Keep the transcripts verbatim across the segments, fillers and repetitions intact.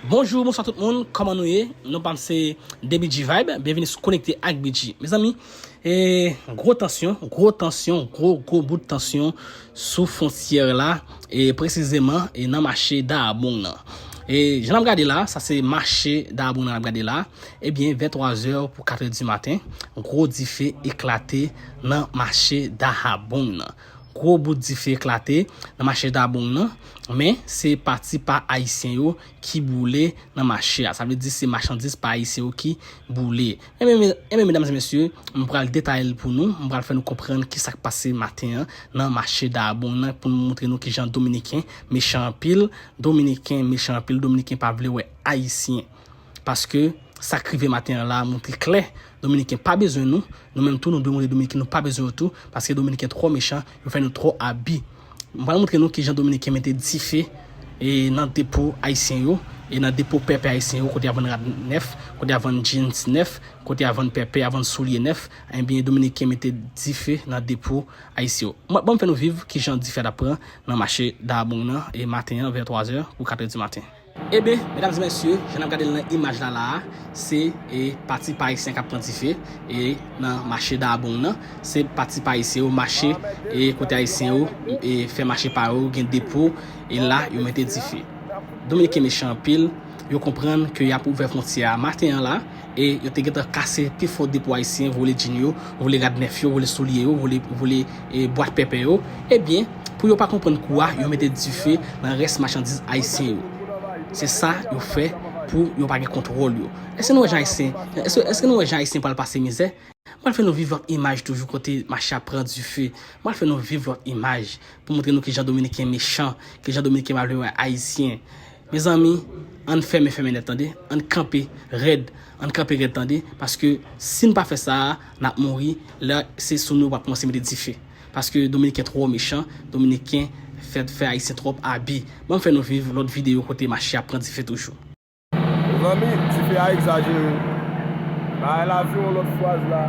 Bonjou, bonswa tout moun, kòman nou ye? Non pa m se Debi G Vibe, byenvini sou Konekte ak B G. Mezanmi, e, gwo tansyon, gwo tansyon, gwo, gwo bout tansyon sou fwontyè la, e presizeman, e nan mache Dahab nan. E jan n ap gade la, sa se mache Dahab nan n ap gade la, ebyen, vè twa zè pou kat è di maten, gwo dife eklate nan mache Dahab nan. Gwo bout dife eklate nan mache Dahab nan, men se pati pa Ayisyen yo ki boule nan mache a. Sa vle di se machandiz pa Ayisyen yo ki boule. Ebyen, me-, ebyen, medam e mesye, m pral detaye l pou nou, m pral fè nou konprann ki sa k pase maten an nan mache Dahab nan, pou nou montre nou kijan Dominiken mechan anpil, Dominiken mechan anpil, Dominiken pa vle wè Ayisyen. Paske sa k rive maten an la montre klè, Dominiken pa bezwen nou, nou menm tou nou dwe montre Dominiken nou pa bezwen yo tou, paske Dominiken twò mechan, yo fè nou twò abi. M pral montre nou kijan Dominiken mete dife, e, nan depo Ayisyen yo, e nan depo pèpè Ayisyen yo, kote y ap vann rad nèf, kote y ap vann jeans nèf, kote y ap vann pèpè, y ap vann soulye nèf, ebyen, Dominiken mete dife nan depo Ayisyen yo. Mwen, ban m fè nou viv kijan dife a t ap pran nan mache Dahab nan, e maten an, vè twa zè pou kat è di maten. Ebyen, medam e mesye, jan n ap gade l nan imaj la la a, se, e, pati pa Ayisyen k ap pran dife, e, nan mache Dahab nan. Se pati pa Ayisyen yo mache, e, kote Ayisyen yo, e, fè mache pa yo, gen depo, e la, yo mete dife. Dominiken mechan anpil, yo konprann ke y ap ouvè fwontyè a maten an la, e yo te gentan kase pifò depo Ayisyen, vole jean yo, vole rad nèf yo, vole soulye yo, vole, vole, e, bwat pèpè yo. Ebyen, pou yo pa konprann kou a, yo mete dife nan rès machandiz Ayisyen yo. Se sa yo fè pou yo pa gen kontwòl yo. Èske nou wè jan Ayisyen, èske, èske nou wè jan Ayisyen pral pase mizè? M pral fè nou viv lòt imaj toujou kote mache a pran dife. M pral fè nou viv lòt imaj pou montre nou kijan Dominiken mechan, kijan Dominiken pa vle wè Ayisyen. Mezanmi, ann fèmen, fèmen nèt, tande. Ann kanpe rèd, ann kanpe rèd, tande. Paske si n pa fè sa a, n ap mouri. Lè se sou nou yo pral kòmanse mete dife. Paske Dominiken twò mechan, Dominiken fè, fè Ayisyen twòp abi. Ban m fè nou viv lòt videyo kote mache a pran dife toujou. Mezanmi, dife a egzajere. Bagay la vin yon lòt faz la.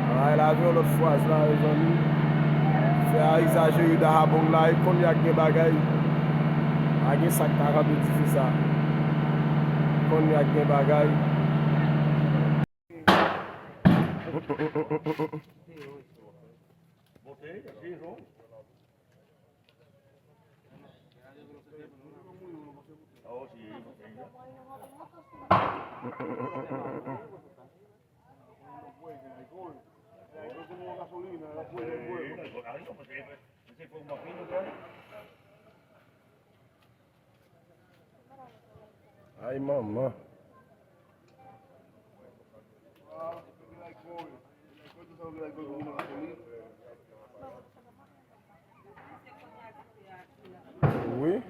Bagay la vin yon lòt faz la, mezanmi. Dife a egzajere Dahab la, e kounye a k gen bagay. Pa gen sa k ta kanpe dife sa. Kounye a k gen bagay. Ay, manman. Wi.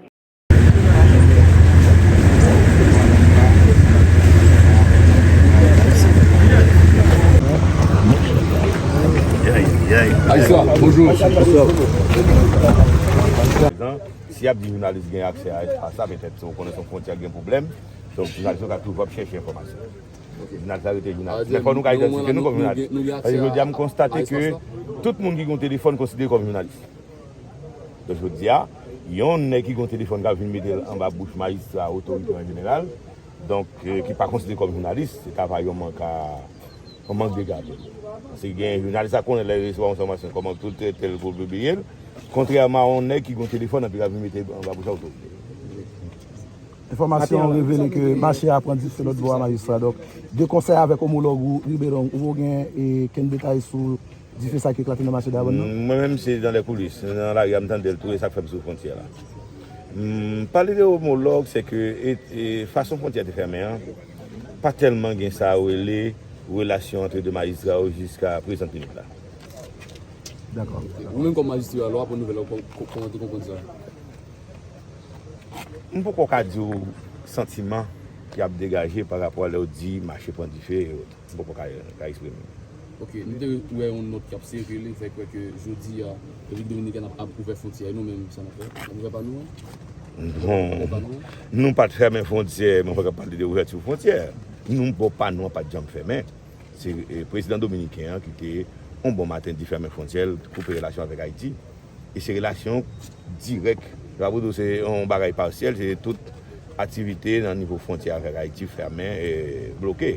Ay, sa, bonjou. Si y ap di jounalis gen aksè a espas la, petèt se w konnen se yon fwontyè gen pwoblèm. Donk, jounalis yo ka toujou ap chèche enfòmasyon. Jounalis la rete jounalis. Men fò nou ka idantifye nou kòm jounalis. Paske jodi a, m konstate ke tout moun ki gen yon telefòn konsidere kòm jounalis. Donk, jodi a, yon nèg ki gen yon telefòn k ap vin mete l anba bouch majistra, otorite an jeneral, donk, eh, ki pa konsidere kòm jounalis, se ta va yon mank a, yon mank de gade. Paske gen jounalis a konnen lè l resevwa yon enfòmasyon, kòman pou l trete l, pou l pibliye l, kontrèman a yon nèg ki gen yon telefòn epi l ap vin mete anba bouch a otorite. Enfòmasyon an revele ke mache a pran dife lòt bò a majistra. Donk, de konsè avèk omològ ou, Ribelong, ou gen, eh, kenn detay sou dife sa ki eklate nan mache Dahab nan? Mwen menm, se dans les coulisses. Nan lari a, m tande l tou, e sa k fè m sou fwontyè la. M pale de omològ, se ke, e, e, fason fwontyè te fèmen an, pa tèlman gen sa yo rele relasyon antre de majistra yo jiska prezan minit la. Dakò. Ou menm kòm majistra, lè w aprann nouvèl la, kò-, kò-, kòman w te konprann sa? M poko ka di w santiman ki ap degaje pa rapò a lè w di mache pran dife e oto. M poko ka, ka eksprime m. Ok, nou te wè yon nòt k ap sikile, fè kwè ke jodi a, Repiblik Dominikèn ap, ap ouvè fwontyè, e nou menm, sa n ap fè? N ap ouvè pa nou an? Bon, nou pa t fèmen fwontyè, mwen pa ka pale de ouvèti fwontyè. Nou, bò pa nou an pa t janm fèmen. Se, eh, prezidan dominiken an ki te, yon bon maten, di fèmen fwontyè l, koupe relasyon avèk Ayiti. E se relasyon dirèk. Se pa pou di w se yon bagay pasyèl, se tout Aktivite nan nivo fwontyè avèk Ayiti fèmen, e bloke.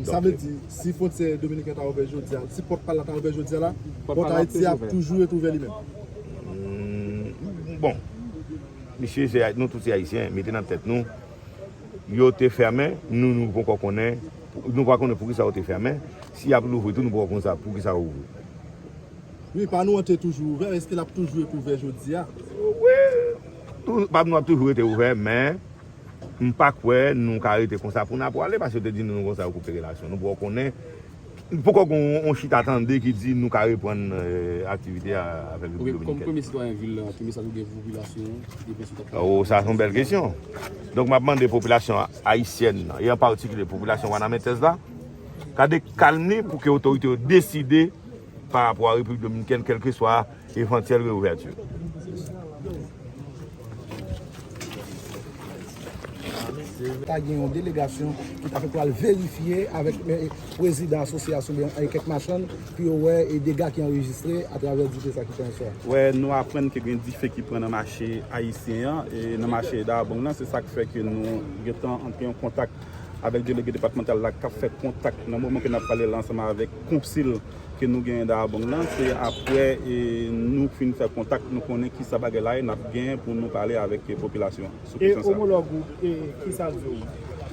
Sa vle di, si fwontyè dominiken ta ouvè jodi a, si pòt pa l la ta ouvè jodi a la, pòt Ayiti ap toujou ret ouvè li menm. Bon, mesye, nou tout se Ayisyen, mete nan tèt nou, yo te fèmen, nou, nou poko konnen, nou pa konnen poukisa yo te fèmen. Si y ap louvri tou, nou poko konn sa poukisa yo ouvri. Wi, pa nou an te toujou ouvè, èske l ap toujou ret ouvè jodi a? Wi, pa nou ap toujou rete ouvè, men m pa kwè nou ka rete konsa pou n ap pwale, paske yo te di nou konsa yo koupe relasyon. Nou poko konnen, poko gen yon chita tande ki di nou ka reprann aktivite avèk Repiblik Dominikèn. Kòm premye sitwayen vil lan, ki mesaj ou gen pou popilasyon an? Oh, sa se yon bèl kesyon. Donk, m ap mande popilasyon ayisyèn nan, e an patikilye popilasyon Wanamentèz la, gade kalm li pou ke otorite yo deside pa rapò a Repiblik Dominikèn, kèlkeswa evantyèl reouvèti. Ta gen yon delegasyon ki ta fè pral verifye avèk prezidan asosyasyon oubyen kèk machann pou yo wè dega ki anrejistre atravè dife sa ki fè answè. Wè, nou aprann ke gen dife ki pran nan mache ayisyen an, e nan mache Dawabong lan, se sa k fè ke nou gentan antre an kontak avèk delege depatmantal la k ap fè kontak nan moman ke n ap pale la ansanm avèk konsil ke nou genyen Dawabong lan, se apre nou fin fè kontak, nou konnen kisa bagay la ye, n ap genyen pou nou pale avèk popilasyon an sou kesyon sa. E omològ ou, kisa l di w?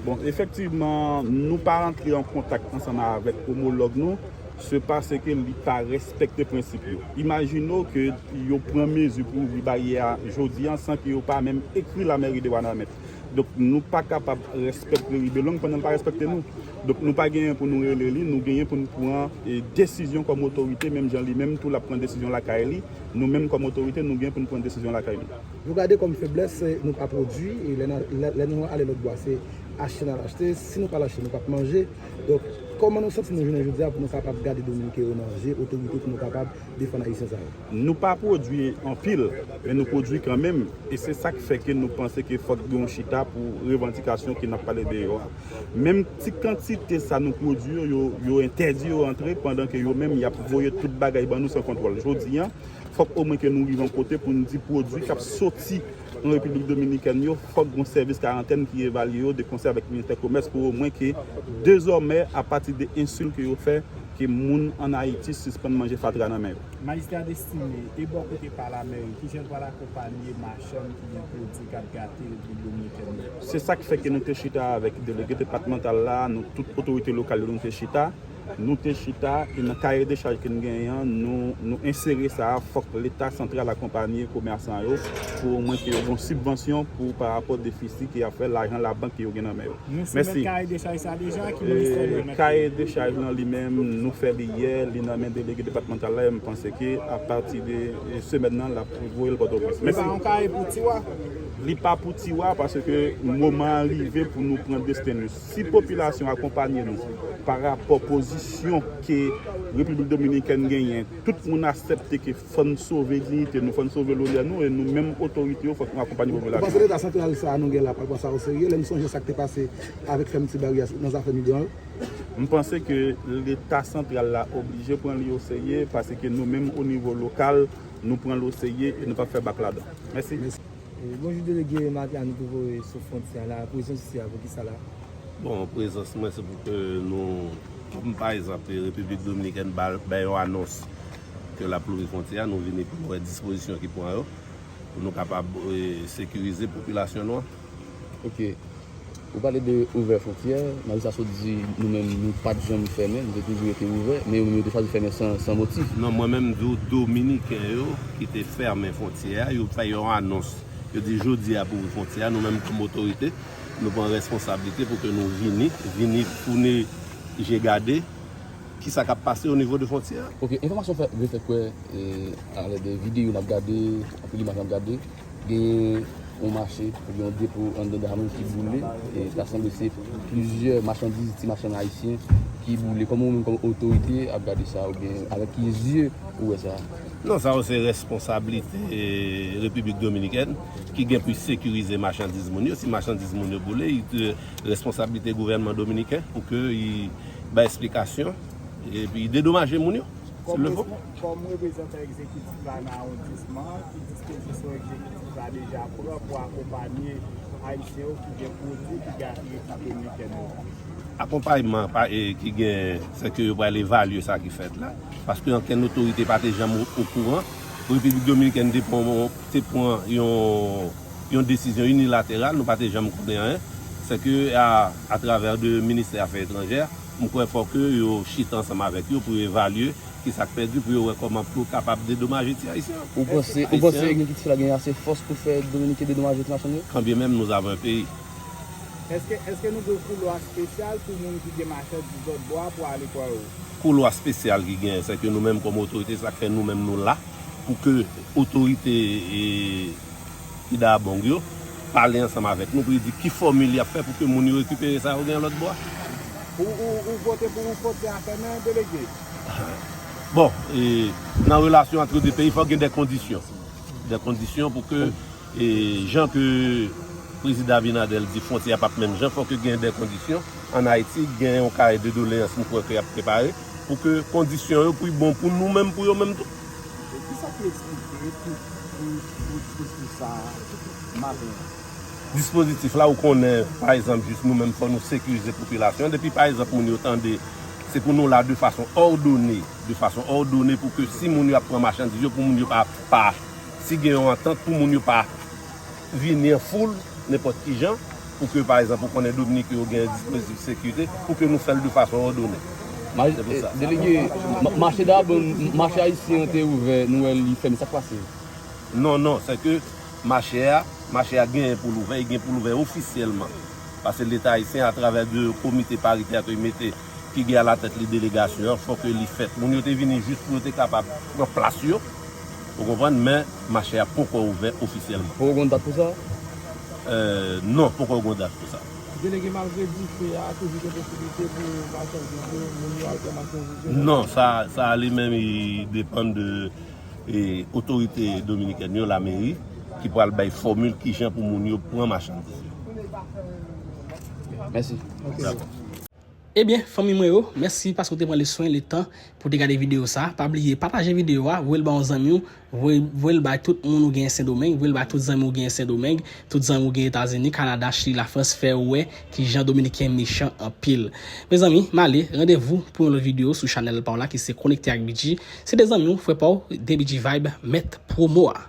Bon, efektivman, nou pa rantre an kontak ansanm avèk omològ nou, se paske li pa respekte prensip yo. Imajine w ke yo pran mezi pou ouvri baryè a jodi a san ke yo pa menm ekri lamèri de Wanament. Donk, nou pa kapab respekte Ribelong pandan l pa respekte nou. Donk, nou pa genyen pou nou rele li, nou genyen pou nou pran desizyon kòm otorite, menm jan li menm tou l ap pran desizyon lakay li. Nou menm kòm otorite, nou genyen pou nou pran desizyon lakay nou. Nou gade kòm feblès, se nou pa pwodui, e lè nou ale lòtbò a, se achte n al achte, si nou pa al achte, nou p ap manje. Donk, kòman nou santi nou jounen jodi a pou nou kapab gade Dominiken yo nan je otorite pou nou kapab defann Ayisyen sa yo? Nou pa pwodui anpil, men nou pwodui kanmenm, e se sa k fè ke nou panse ke fòk gen yon chita pou revandikasyon ke n ap pale de yo a. Menm ti kantite sa nou pwodui yo, yo entèdi yo antre, pandan ke yo menm y ap voye tout bagay ban nou san kontwòl. Jodi a, fòk omwen ke nou rive yon kote pou n di pwodui k ap soti an Repiblik Dominikèn yo, fòk gen yon sèvis karantèn ki evalye yo de konsè avèk Ministè Komès pou omwen ke dezòmè, apati de ensil ke yo fè, ke moun ann Ayiti sispann manje fatra nan men yo. Majistra Destiné, e bò kote pa lamèri, kijan l pral akonpanye machann ki gen pwodui k ap gate Repiblik Dominikèn yo? Se sa k fè ke nou te chita avèk delege depatmantal la, nou tout otorite lokal yo nou te chita. Nou te chita e nan kaye de chaj ke n genyen an, nou, nou ensere sa a, fòk Leta santral akonpanye komèsan yo pou omwen ke yo gen yon sibvansyon pou parapò defisi ke y ap fè, lajan labank ke yo gen nan men yo. Nou soumèt kaye de chaj sa a deja, ki ministè nou remèt li? Kaye de chaj lan li menm, nou fè li yè, li nan men delege depatmantal la, e m panse ke apati de semèn nan, l ap voye l Pòtoprens. Li pa yon kaye pou Tiwa? Li pa pou Tiwa, paske moman an rive pou nou pran desten nou. Si popilasyon akonpanye nou pa rapò pozisyon ke Repiblik Dominikèn genyen, tout moun aksepte ke fò n sove diyite nou, fò n sove lonè nou, e nou menm otorite yo, fòk nou akonpanye popilasyon. Ou panse Leta santral sa a nou gen la pral pran sa a oserye, lè n sonje sa k te pase avèk fèmti baryè nan zafè migran yo? M panse ke Leta santral la oblije pran li oserye, paske nou menm o nivo lokal, nou pran l oserye e nou p ap fè bak ladan. Mèsi. Mèsi. Bonjou delege Matiano ki voye sou fwontyè a la, prezans ou isi a pou kisa la? Bon, prezans mwen se pou ke nou, kòm pa egzanp Repiblik Dominikèn bay yon anons ke l ap louvri fwontyè a, nou vini pou nou wè dispozisyon ki pran yo, pou nou kapab sekirize popilasyon nou an. Ok. Ou pale de ouvè fwontyè, majistra sot di nou menm nou pa t janm fèmen, nou te toujou rete ouvè, men yo menm yo te chwazi fèmen san, san motif. Non, mwen menm m di w Dominiken yo ki te fèmen fwontyè a, yo fè yon anons, yo di jodi a pou ouvri fwontyè a, nou menm kòm otorite, nou pran responsablite pou ke nou vini, vini tounen je gade, kisa k ap pase o nivo de fwontyè a. Ok, enfòmasyon fè, vin fè kwè, e, alè de videyo n ap gade, anpil imaj n ap gade, genyen yon mache, oubyen yon depo anndan Dajabon ki boule, e ta sanble se plizyè machandiz, ti machann ayisyen ki boule. Kòman ou menm kòm otorite ap gade sa, oubyen avèk ki zye ou wè sa? Non, sa yo se responsablite Repiblik Dominikèn ki gen pou sekirize machandiz moun yo. Si machandiz moun yo boule, i, Responsablite gouvènman dominiken pou ke y bay esplikasyon epi dedomaje moun yo, s'il le faut. Kòm reprezantan egzekitif la nan awondisman an, ki dispozisyon egzekitif la deja pran pou akonpanye Ayisyen yo ki gen pwodui ki gen aktivite dominikèn yo. Akonpayman pa, e, ki gen, se ke yo pral evalye sa ki fèt la. Paske ankenn otorite pa te janm o- okouran. Repiblik Dominikèn te pran, te pran yon, yon desizyon inilateral, nou pa te janm konnen anyen. Se ke a, atravè de ministè afè etranjè, m kwè fò ke yo chita ansanm avèk yo pou yo evalye ki sa k pèdi, pou yo wè kòman pou yo kapab dedomaje ti Ayisyen yo. Ou panse, ou panse Ayisyen yo. Ekzekitif la gen ase fòs pou fè Dominiken dedomaje ti machann yo? Kanbyen menm nou avè yon peyi. Èske, èske nou gen yon koulwa espesyal pou moun ki gen machandiz lòtbò a pou ale kwa yo? Koulwa espesyal ki genyen, se ke nou menm kòm otorite, sa k fè nou menm nou la, pou ke otorite, e, Kidabong yo pale ansanm avèk nou pou yo di ki fòmil y ap fè pou ke moun yo rekipere sa yo gen lòtbò a. Ou, ou, ou vote pou yon fwontyè a fèmen, delege? Bon, e, nan relasyon ant de peyi, fòk gen de kondisyon. De kondisyon pou ke, e, jan ke Prezidan Abinader di fwontyè a p ap menm jan, fòk gen de kondisyon. Ann Ayiti, gen yon kaye de doleyans, m kwè ke y ap prepare, pou ke kondisyon yo pou y bon pou nou menm, pou yo menm tou. E kisa ki eksplike tout, tout, tout, tout, tout sa maten an? Dispozitif la, ou konnen, pa egzanp, jis nou menm, fò nou sekirize popilasyon. Depi, pa egzanp, moun yo tande, se pou nou la de fason òdone, de fason òdone pou ke si moun yo ap pran machandiz yo, pou moun yo pa, pa, si gen yon antant, pou moun yo pa vini an foul, nenpòt ki jan, pou ke, pa egzanp, ou konnen Dominik yo gen dispozitif sekirite, pou ke nou fè l de fason òdone. Ma- Se pou sa. Delege, ma- mache Dabon, mache ayisyen an te ouvè, nou wè li fèmen, sa k pase? Non, non, se ke mache a, mache a genyen pou l ouvè, li gen pou l ouvè ofisyèlman. Paske Leta ayisyen, atravè de komite paritè ke l mete, ki gen alatèt li delegasyon an, fò ke li fèt. Moun yo te vini jis pou yo te kapab pran plas yo, ou konprann, men mache a poko ouvè ofisyèlman. Poko gon dat pou sa? Euh, non, poko gon dat pou sa. Delege, malgre dife a, toujou gen posiblite pou machandiz yo, moun yo al pran machandiz yo? Non, sa, sa li menm, li depann de, e, otorite dominikèn yo, lameri, ki pral bay fòmil kijan pou moun yo pran machandiz yo. Mèsi. Ok. Dakò. Ebyen, fanmi mwen yo, mèsi paske w te pran le swen, le tan pou w te gade videyo sa. Pa bliye pataje videyo a, voye l ba yon zanmi w, voye, voye l bay tout moun ou gen Sendomeng, voye l bay tout zanmi w gen Sendomeng, tout zanmi w gen Etazini, Kanada, Chili, Lafrans, fè w wè kijan Dominiken mechan anpil. Mezanmi, m ale, randevou pou yon lòt videyo sou chanèl pa w la ki se Konekte ak B G. Se de zanmi w, frè pa w, de B G Vibe, mèt pwomo a.